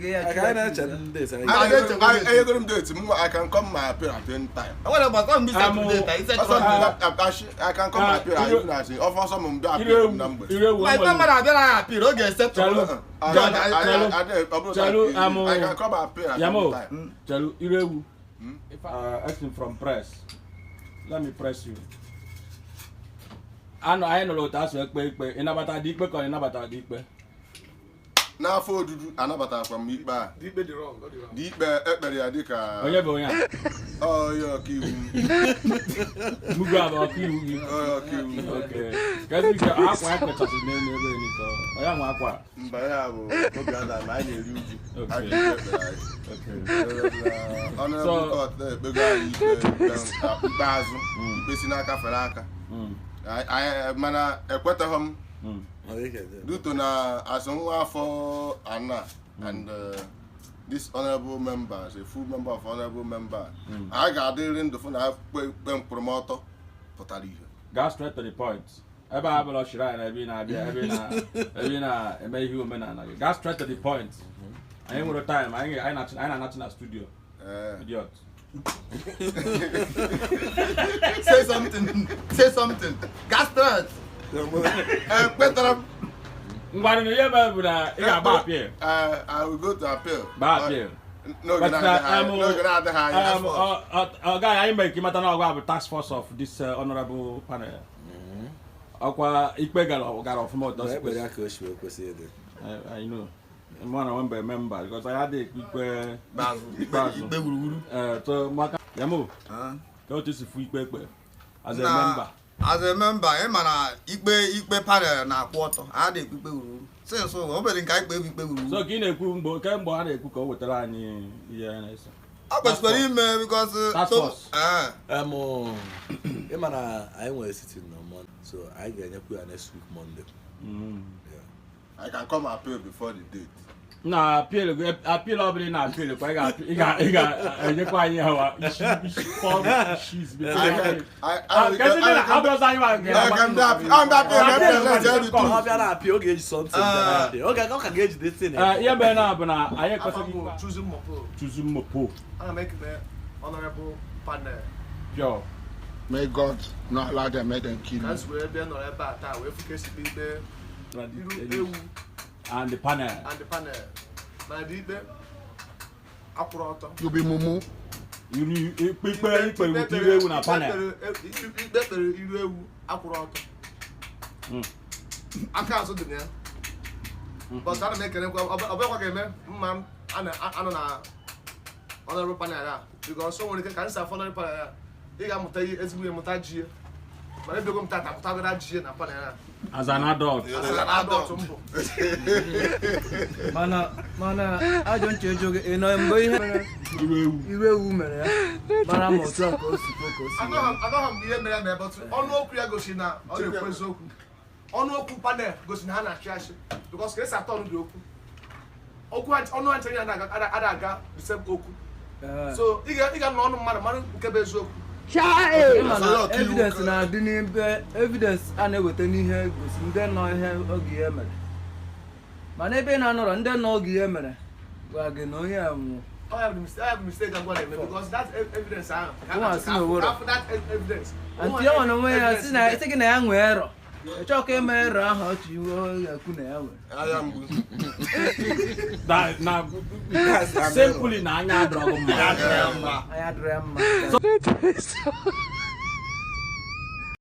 Ka ya Ka anyị na-eche ndị ese anyị. Enyegoro m date m, I can come my appeal at any time. Enwere gbasa mgbe Amụ. isetụrụ data isetụrụ Ọsọ m data. I can come my appeal at even at ọfọ ọsọ m bịa appeal na mgbede. Ire ewu Ma ife mmadụ abịara ya appeal, oge esetụrụ. Chalụ. Chalụ, I can come appeal at Yamo. any time. Chelu, ire ewu. Asking from press. Let me press you. Anọ anyị nụrụ otu asụ ekpe ikpe, ịnabata dị ikpe ka ọ ịnabata dị ikpe? N'afọ ojuju, anabatakwa m ikpe a. The ikpe dị wrong, ọ dị wrong. Dị ikpe ekpere ya dịka Onye bụ onye a? Onye ọkaiwu m. Mugu a bụ ọkaiwu gị? Onye ọkaiwu m. Okay. Kedu ike akwa ya kpechasị n'elu ebe enyi ka ọ ya nwe akwa a? Mba, ya bụ obi ada ma anyị na-eri uju. Okay. Ajọ ikpe ekpere anyị. Okay. Honorable court na-ekpego anyị ikpe ikpeazụ, ikpe si n'aka fere aka. Mana ekwetaghị m due to na as nwa afọ ana and this honorable member as a full member of honorable member, a ga-adịrịrị ndụ fụ na ikpe nkwụrụmọtọ pụtara ihe. Gaa straight to the point. Ebe a bụla shrine ebe ị na-abịa, ebe ị na-eme ihe omenala gị. Gaa straight to the point. Anyị nwere time, anyị na-anachi na studio. Ee. Idiot. Say something, say something. Gas straight. Ekwetara m. Ngwanụ, ihe mere bụ na ị ga-agba appeal. I will go to appeal. Gbaa appeal. N'oge But, na-adịghị anya. N'oge na-adịghị anya. Ọ gaghị anyị mere ka ịmata na ọgwa bụ task force of this honorable panel. Ọkwa ikpe gara ọfụma otu o si Ekpere kwesị. ya ka o si wee kwesị ịdị. I know. Mụ na nwembe member because anyị adịghị ekpe ikpe ikpeazụ. Ikpe wuruwuru. Eh, so maka Yamo, Ah. ka otu si fụ ikpe ekpe as a Na- member. As a member, ị ma na ikpe panel na-akwụ ọtọ, a na-ekpe ikpe wuruwuru since o mere nke anyị kpe bụ ikpe wuruwuru. So ka ị na-ekwu mgbe kemgbe a na-ekwu ka o wetara anyị ihe na-eso. Ọ kwesịkwara ime because Task force. Ị ma na anyị nwere sitting na Monday, so anyị ga-enyekwu ya next week Monday. I can come appeal before the date. Na appeal, appeal ọ bụla ị na-appeal kwa, ị ga-enyekwa anyị hawa isi isi four issues. I can I Ah, I kezi ndị na abụrụzi anyị nwa nke I can be appeal. I'm appeal. I'm tell the Ọ truth. bịa na apịa, oge eji something bịa na apịa. Oge ọ ka ga-ejide tin. Eh, ihe mere na bụ na anyị Afọ ekwesịghị m bụ Chuzu Mopo. Chuzu Mopo. Ana m ekele honorable panel. Pure. May God not allow them, make them kill Ka you. m si wee bịa nọrọ ebe a taa wee fụ ka esi kpe ikpe iru ewu and the panel. And the panel, mana dị ikpe akwụrụ ọtọ. You be mumu. Iru ikpe wute iru ewu na panel. Ikpe kpere iru ewu akwụrụ ọtọ. Aka azụ dị na ya, but ana m ekelekwa ọbịakwa ga-eme mma m anọ na honorable panel a, because o nwere ike ka m si afọ honorable panel a, ị ga-amụta ihe ezigbo ihe, mụta ji, mana ebidogo m tata mụtagoro ji na panel a. As an adult. As an adult mbụ. Mana ajọ nche ejo gị, ị nọ mgbe ihe mere Iru ewu. Iru ewu mere ya, mara ma otu a ka o si kwe ka o si mee. Anọghị m ihe mere ya na ebe otu ọnụ okwu ya gosiri na ọ na-ekwu eziokwu. Ọnụ okwu panel gosiri na ha na-achị achị, because ka esi atọ ọnụ dị okwu okwu ọnụ ha nchere ya ada aga the same okwu. So ị ga nọ ọnụ mmadụ mara nke bụ eziokwu. Ị ma na evidence na-adị n'ebe evidence a na-eweta n'ihe gosi ndị nọ ihe oge ihe mere, mana ebe ị na-anọrọ ndị nọ oge ihe mere gwa gị na onye a nwụrụ. Ọ ya bụ mistake agwa na-eme, because that evidence ahụ ka a Nwa na-achọ sị na owero. ka afụ that evidence. Antị ya nwa na onwe ya sị na sị gị na ya nwee error, ịchọ ka eme error ahụ ọchị iwe ọ ga-ekwu na ya nwere. Anya mgbu. Na simply na anya adọrọ gị mma. Anya dịrị ya mma.